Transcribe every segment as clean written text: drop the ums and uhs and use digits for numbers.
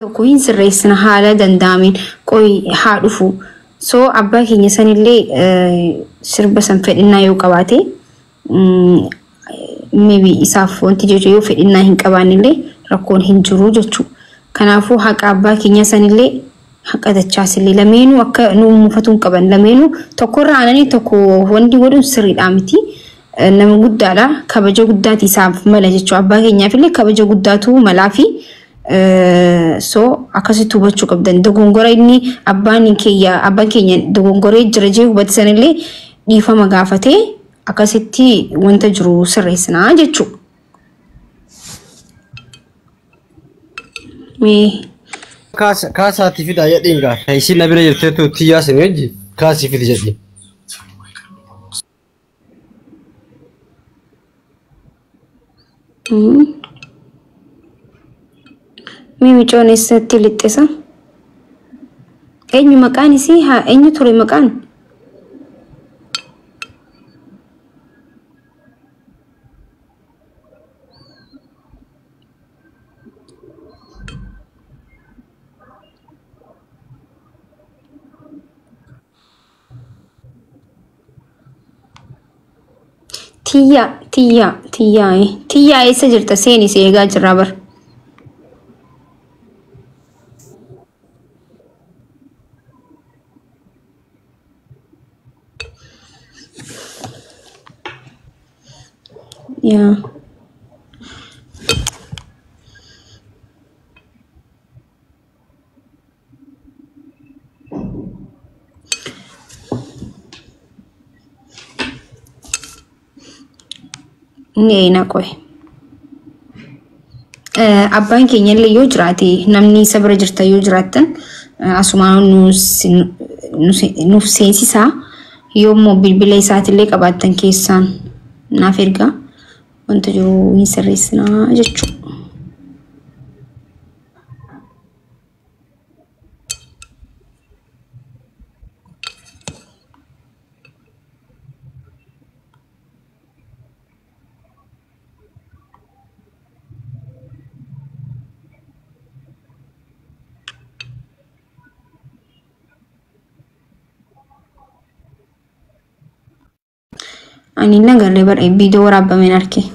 Tokko hin sirreessina haala danda'ameen qoy haa dhufu. So abbaa keenya sanillee sirba san fedhinnaa yoo qabaate maybe isaaf wanti jechu yoo fedhinnaa hin qabaannellee rakkoon hin jiru jechuudha. Kanaafuu haqa abbaa keenya sanillee haqa dachaasillee lameenuu akka nu mufatuu hin qaban lameenuu tokkorra aananii tokko wanti godhuun sirriidhaa miti. Nama guddaadha kabaja guddaati isaaf mala jechuudha. Abbaa keenyaafillee kabaja guddaatu malaa fi so akkasitti hubachuu qabdan. Dogongora inni abbaan keenya abbaan keenya dogongoree jira jee hubate sanillee dhiifama gaafatee akkasitti wanta jiru sirreessinaa jechuudha. Mee Kaasaatti fidaa jedhiin gaa. Isiin na bira jirteetu tiyyaa isin wajji kaasii fidi jedhiin. Mee micoon eessatti lixxisa? Eenyu maqaan isii haa eenyu ture maqaan? Tiyyaa tiyyaa tiyyaa tiyyaa eessa jirta seeni si eegaa jirraa bar. Yaa. Inni eenaa qoye. Abbaan keenya illee yoo jiraate namni isa bira jirtan yoo jiraattan asumaan nuuf seensisaa yoo immoo bilbila isaatillee qabaattan keessaan naaf ergaa wanta jiru hin sirreessinaa jechuudha. Ani hin agarre bara viidiyoo waraabameen arge.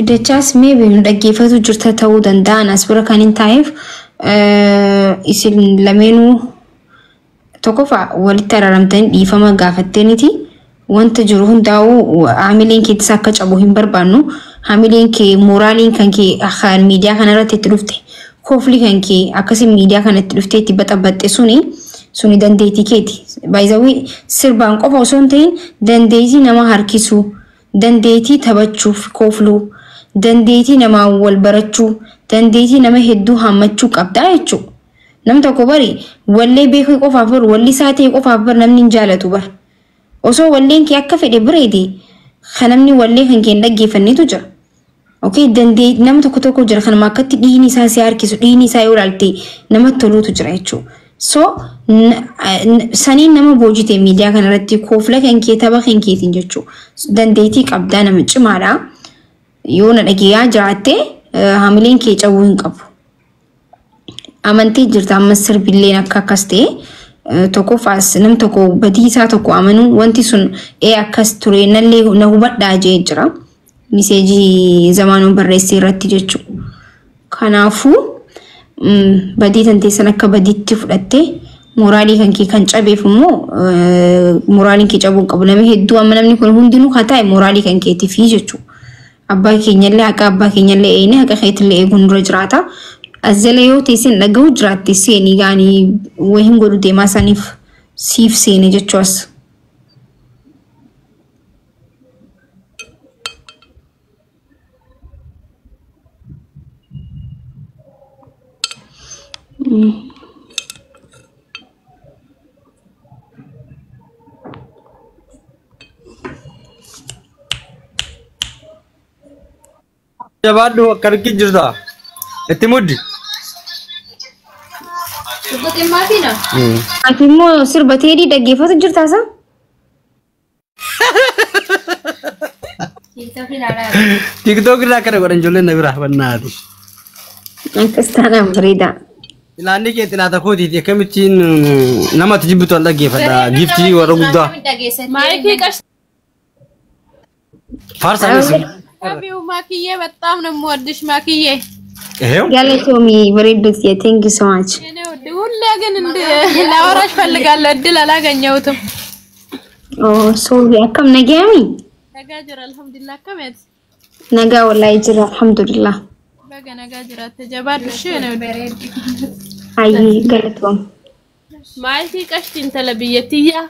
Dachaas maybe nu dhaggeeffatu jirta ta'uu danda'an as bira kan hin taa'eef isin lameenuu tokkoffaa walitti araaramtanii dhiifama gaafatteeniiti. Wanta jiru hundaa'uu haamileen keettis akka cabu hin barbaannu. Haamileen kee mooraaliin kan kee kan miidiyaa kanarratti itti dhufte kofli kan kee akkasii miidiyaa kanatti dhuftee itti baxabaxxe suni suni dandeettii keeti. Baay'izawwi sirbaan qofa osoo hin ta'in dandeettii nama harkisuu, dandeettii taphachuuf kofluu, dandeettii namaan wal barachuu, dandeettii nama hedduu hammachuu qabdaa jechuudha. Nam tokko bari wallee beekuu qofaaf bar walli isaa ta'e qofaaf bar namni hin jaalatu bar. Osoo walleen kee akka fedhe bareede kan namni wallee kan kee hin dhaggeeffannetu jira. Okay, dandee nama tokko tokko jira kanuma akkatti dhiigni isaa si harkisu dhiigni isaa yoo ilaalte namatti toluutu jira jechuudha. So saniin nama boojite miidiyaa kanarratti koofla kan kee tapha kan keetiin jechuudha. Dandeettii qabdaa nama cimaadha. Yoo na dhageeyaa jiraatte haamileen kee cabuu hin qabu. Amantee jirta ammas sirbilleen akka akkas ta'e tokkoffaas nam tokko badii isaa tokko amanuun wanti sun ee akkas ture nallee na hubadhaa jee jira. Miseejii zamaanuun barreessee irratti jechuudha. Kanaafuu badii tantee san akka badiitti fudhattee mooraalii kan kee kan cabeef immoo mooraaliin kee cabuu hin qabu. Namni hedduu amma namni kun hundinuu haa taa'e mooraalii kan keetiifi jechuudha. Abbaa keenyallee haqa abbaa keenyallee eegne haqa keetillee eeguun dura jiraata. As jala yoo teesseen dhaga'u jiraatte seenii gaanii wayiin godhu deemaa saniif siif seene jechuus. Jabaadhu akka harki jirta. Itti muddi. Ati immoo sirba teedii dhaggeeffatu jirtaa isa? TikTok ilaalaa jira. TikTok irraa akkana godhan ijoolleen na biraa bannaati. Akkas taanaan bareeda. Ilaanni kee xilaata kootiiti akkamittiin namatti jibbitu an dhaggeeffadha. Giftii warra guddaa. Maayikii ቀሽ Faarsaa geessu. አቢው ማክዬ በጣም ነው የምወድሽ ማክዬ። Ehew. Galatoomii bareedduuti. Thank you so much. የኔ ውድ ሁሌ ግን እንድ ላወራሽ ፈልጋለሁ እድል አላገኘሁትም። Oh, sorry. Akkam nagaami? Nagaa jira alhamdulillah akkameet Nagaa wallahi jira alhamdulillah. Baga nagaa jiraatte jabaadhu ishee የኔ ውድ። Ayyee galatoom. Maayikii qashti intala biyyatiyyaa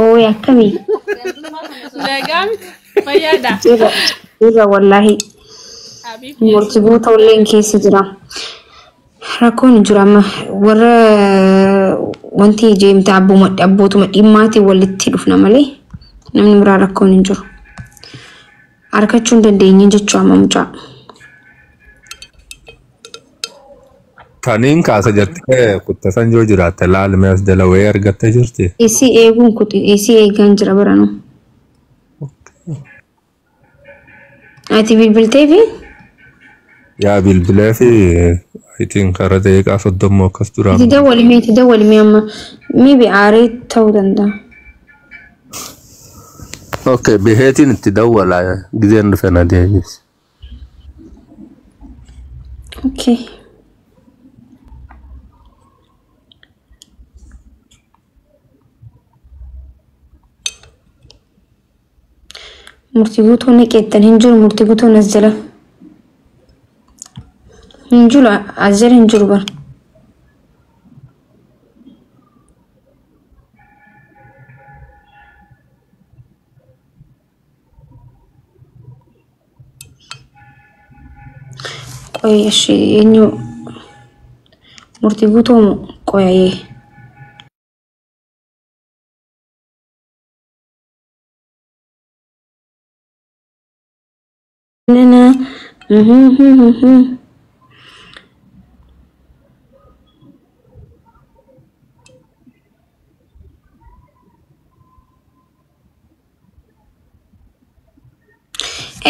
Oh, akkami? Nagaa miti fayyaadha. Jira jira wallahi. Habiib Murtii guutuu illeen keessa jira. Rakkoon hin jiru amma warra wanti jeemta abbuma abbootuma dhimmaatiin walitti dhufna malee namni biraa rakkoon hin jiru. Argachuu hin dandeenye jechuu amma mucaa. Taniin kaasa jettee kuttasan yoo jiraatte laalmee as jala wayii argattee jirti. Isii eeguun kuti isii eegaan jira baranu. Ati bilbiltee fi Yaa bilbilee fi itiin karaa daqiiqaa 30 akkas duraa. Itti dawwalimee itti dawwalimee amma maybe aaree ta'uu danda'a. Okay, biheetiin itti dawwala gizeen dhufe na deebisi. Okay. Murtii guutuu ni qeexxan hin jiru murtii guutuun as jala. Hin jiru as jala hin jiru bara. Qoy ishee eenyu murtii guutuu qoyayee. Nana.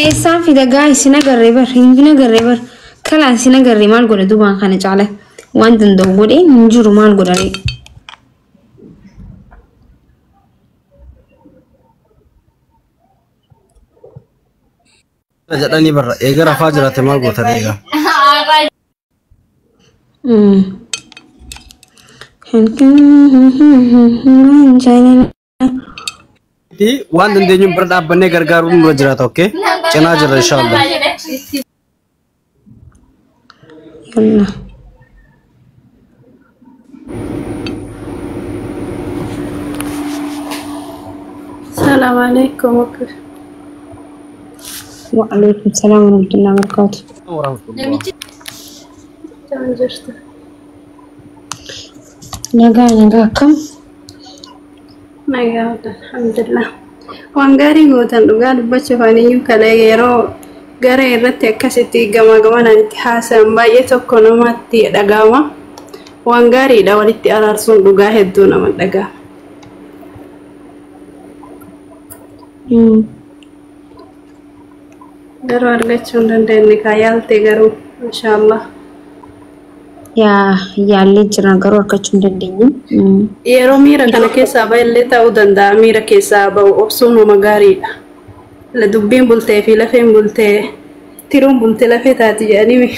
Eessaan fida gaa isin agarree bar hin agarree bar kalaa isin agarree maal godha dubaan kana caala waan danda'u godhee hin jiru maal godharee. Jedhanii barra eega rafaa jiraate maal gootan eega. Waan dandeenyuun bira dhaabbannee gargaaruun nurra jiraata okay? Cinaa jirra inshaallah. Yalla. Salaam alaikum. Wa alaikum salaam wa rahmatullahi wa barakatuh. Namichi Akkam jirtu? Nagaa nagaa akkam? Nagaa alhamdulillah. Waan gaarii gootan dhugaa dubbachuuf ani iyyuu kana yeroo gara irratti akkasitti gamaa gamanaan itti haasa'an baay'ee tokko namatti dhaga'ama. Waan gaariidha walitti araarsuun dhugaa hedduu nama dhaga'ama. Garuu argachuu hin dandeenye kaa yaalte garuu inshaallah. Yaa yaallee jira garuu argachuu hin dandeenye. Yeroo miira kana keessaa ba'ellee ta'uu danda'a miira keessaa ba'u obsuun uma gaariidha. Dubbiin bultee fi lafeen bultee tiruun bultee lafee taati jedhanii.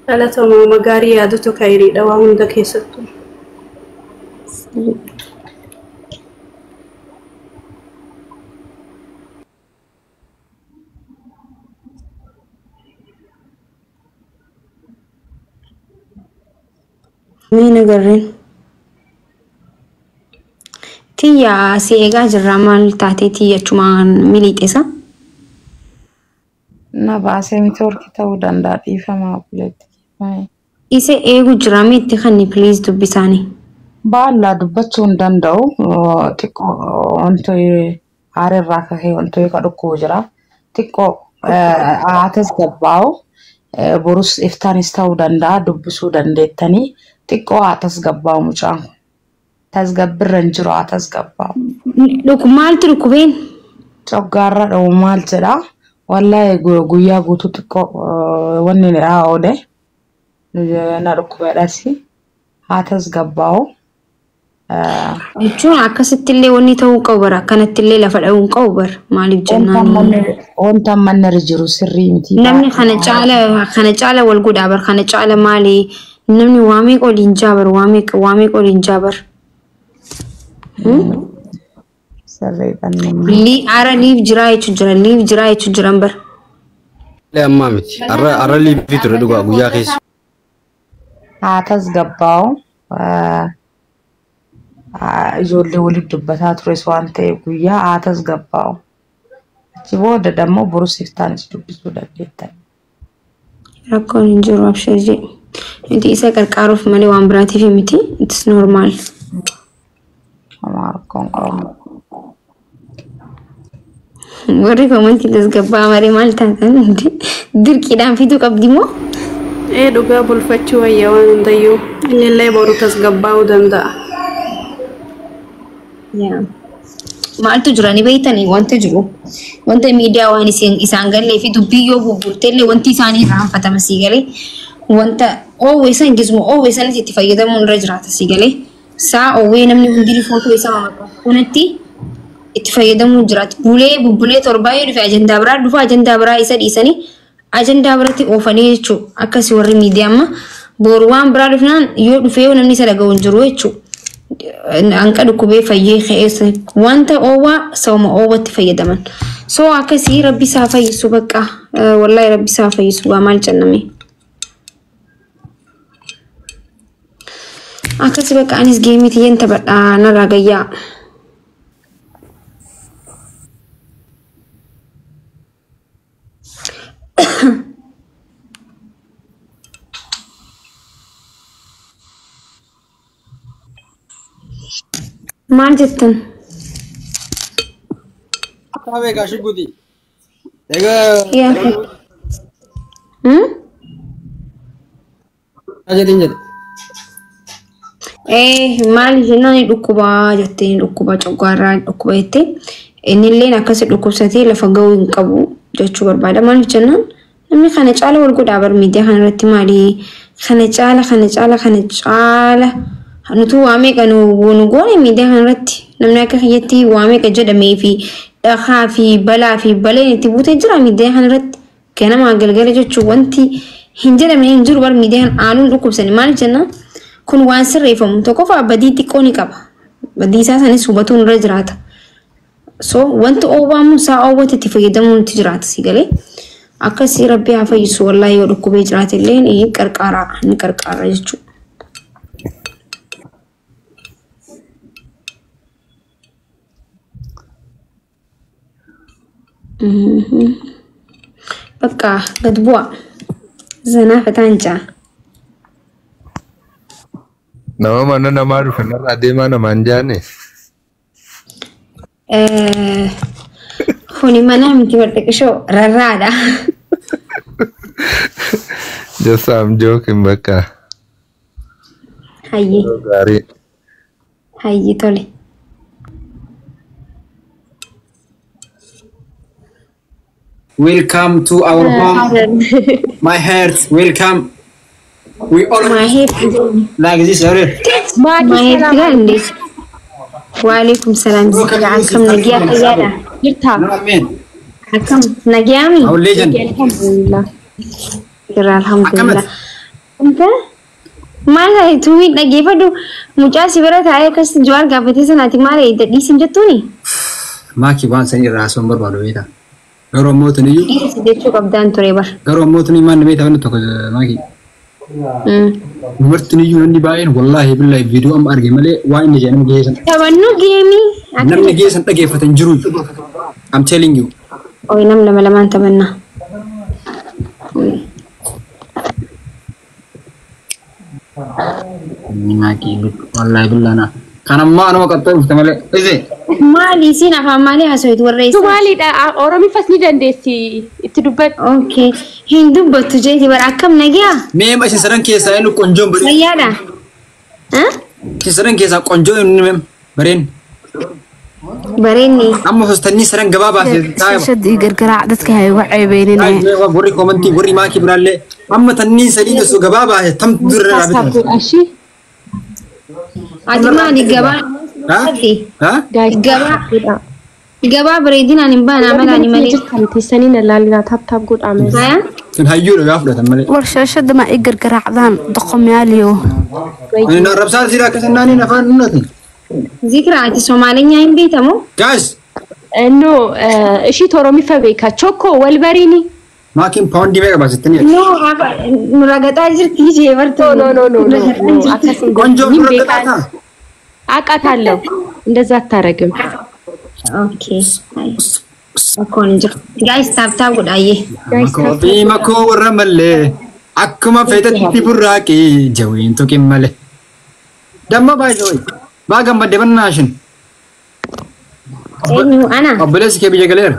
Dhalatooma uma gaarii yaadutu kayriidha waa hunda keessattuu. Mee nagarreen. Tiyya si eegaa jirra maal taatee tiyya achumaan miliixisa? Na baasee miti ta'uu danda'a dhiifama obboleetti. Isa eegu jira mee itti kanni please dubbisaani. Baallaa dubbachuu hin danda'u. Xiqqoo wanti aarrirraa kakee wanti ka dhukkubu jira. Xiqqoo haa tasgabbaa'u. Borus iftaanis ta'uu danda'a dubbisuu dandeettanii xiqqoo haa tasgabbaa'u mucaan kun. Tasgabbirra hin jiru haa tasgabbaa'u. Maaltu dhukkubeen? Coggaarra dha'u maal jedhaa? Wallahi guyyaa guutuu xiqqoo wanni haa oole na dhukkubeedhas haa tasgabbaa'u. Jechuun akkasittillee wanni ta'uu qabu bara akkanattillee lafa dha'uu qabu bara maaliif jennaan. Wanta amma irra jiru sirrii miti. Namni kana caala wal godhaa bar kana caala maali namni waa meeqa waliin jaa bar waa meeqa waliin jaa bar. Sirriidha namni. Ara liif jiraa jechuun jira liif jiraa jechuun jiran bar. Ammaa miti. Arra liifii ture dhugaa guyyaa keessa. Haa tasgabbaa'u. Ijoollee waliin dubbataa tures waan ta'eef guyyaa haa tasgabbaa'u. Achi booda dammoo borus iftaanis dubbisuu dandeettan. Rakkoon hin jiru abshir jee. Nuti isa qarqaaruuf malee waan biraatiif miti. It's normal. Homaa rakkoon qabu. Warri komantii tasgabbaa malee maal taatan dirqiidhaan fiduu qabdi moo? Ee dhugaa bulfachuu wayya waan hundayyuu innillee boru tasgabbaa'uu danda'a. Maaltu jira ni beektanii wanta jiru wanta miidiyaa waan isaan gallee fi dubbii yoo bubburteellee wanti isaanii irraanfatama sii galee wanta oowwee san gizmu oowwee sanatti itti fayyadamuun irra jiraata sii galee saa oowwee namni hundinuu footoo isaa mammaxxanfamatti itti fayyadamuun jiraata. Bulee bubbulee torbaa yoo dhufe ajandaa biraa dhufa ajandaa biraa isa dhiisanii ajandaa biratti oofanii jechuudha. Akkasii warri miidiyaa amma boru waan biraa dhufnaan yoo dhufe yoo namni isa dhaga'u hin jiru jechuudha. Hanqa dhukkubee fayyee ka'eessa wanta oowwaa sababa oowwatti fayyadaman. So akkasii rabbi isaa fayyisu bakka wallahi rabbi isaa fayyisu waa maal jenname. Akkasii bakka anis geemii tiyyeen taphadhaa narraa gayyaa. Maal jettan? Beekaa shugguti. Egaa. Jedhin jedhe. Maal jennaan dhukkubaa jettee dhukkuba coggaarraa dhukkuba jettee innilleen akkasi dhukkubsatee lafa ga'uu hin qabu jechuu barbaada. Maaliif jennaan namni kana caala wal godhaa bar miidiyaa kana irratti maali kana caala kana caala kana caala nutu waa meeqa nu goone miidiyaa kana irratti namni akka kiyyatti waa meeqa jedhamee fi dhakaa fi balaa fi baleen itti buutee jira miidiyaa kana irratti ganamaa galgala jechuun wanti hin jedhamne hin jiru bar miidiyaa kana aanuun dhukkubsani. Maaliif jennaan kun waan sirreeffamu tokkoffaa badii xiqqoo ni qaba. Badii isaa sanis hubatuun irra jiraata. So wanti oowwaamu isaa oowwate itti fayyadamuun itti jiraata si galee. Akkasii rabbi haa fayyisu wallaahi yoo dhukkubee jiraate illee ni qarqaara ni qarqaara jechuudha. Bakka gad bu'a. Zanaa fataan ja'a. Nama mana namaa dhufe narraa deemaa namaan jaane. Kuni mana miti walxiqishoo rarraadha. Just I'm joking bakka. Hayyee. Gaarii. Hayyee tole. Welcome to our home. My heart, welcome. We all My head. like this already. My head ይላል እንዴ? Waalaikum salam. Akkam nagiyaa fayyaadha? Jirta. No, man. Akkam nagiyaami? Our legend. Alhamdulillah. Jira alhamdulillah. Inta maal ta'e tuubii dhaggeeffadhu mucaa si bira taa'ee akkas jawaar gaafatee sanaati maal dhiisin jettuuni? Maaki waan sanii irraa haasawuun barbaadu beektaa. Garuu ammoo tuniyyuu Dhiisi jechuu qabdaan ture bar. garuu ammoo tuniyyuu maal beektaa wanni tokko maaki. Dubartiin iyyuu namni baay'een wallaahi billahi viidiyoo amma arge malee waan inni jedhe nama geessan. Taphannu geemii. Namni geessan dhageeffatan jiru. I'm telling you. Oyi nam lama lamaan taphannaa. Maaki wallaahi billahi na. Kan ammaa anuma qaxxee dhufte malee. Ise. Maali isiin afaan maalii haasawit warra isaa? Somaaliidha. Oromiffas ni dandeessi. Itti dubbadhu. Okay. Hin dubbattu jeeti bara akkam nagiyaa? Mee isin sadan keessaa inni qonjoon bareen. Fayyaadha? Ha? Isin sadan keessaa qonjoon inni bareen. Bareenni. Amma hostanii sadan gabaa baasee taa'e. Shashadii gargaraac dadka ha igu ceebeynine. Warri koomantii warri maakii biraallee amma tanniin sadii osoo gabaa baase tam dura irraa Tap bitan. godhaa shi. Ati maali gabaa? Ha? Ha? Guys, Gabaa godhaa. gabaa bareedinaan hin baana amalaani malee. Jirtan teessanii na laalinaa tap tap godhaa mee. Haya? Sun hayyuudha gaafa fudhatan malee. War shaashada ma i gargaraacdaan doqomyaaliyo. Ani na rabsaa jira akka sannaaniin afaan nuti. Zikra ati Soomaalinyaa hin beektamu? Guys, No, ishii Oromiffa beeka. Chokko wal bariini. maakiin paawundii meeqa baasettanii? No, nu ragaxaa jirti jee bartu. No, no, no, no, no. Akkas hin Qonjoon godhin. dura Beekaa gaxaataa? አውቃታለሁ። እንደዛ አታረግም። Okay. Rakkoon hin jiru. Guys, tap tap godhaayyee. Makoo fi makoo warra mallee akkuma feetetti burraaqii jawiin tuqin malee. Damma baay'ee wayi. Baa gammadde bannaashin. Eenyu ana? Obboleessi kee biyya galeera.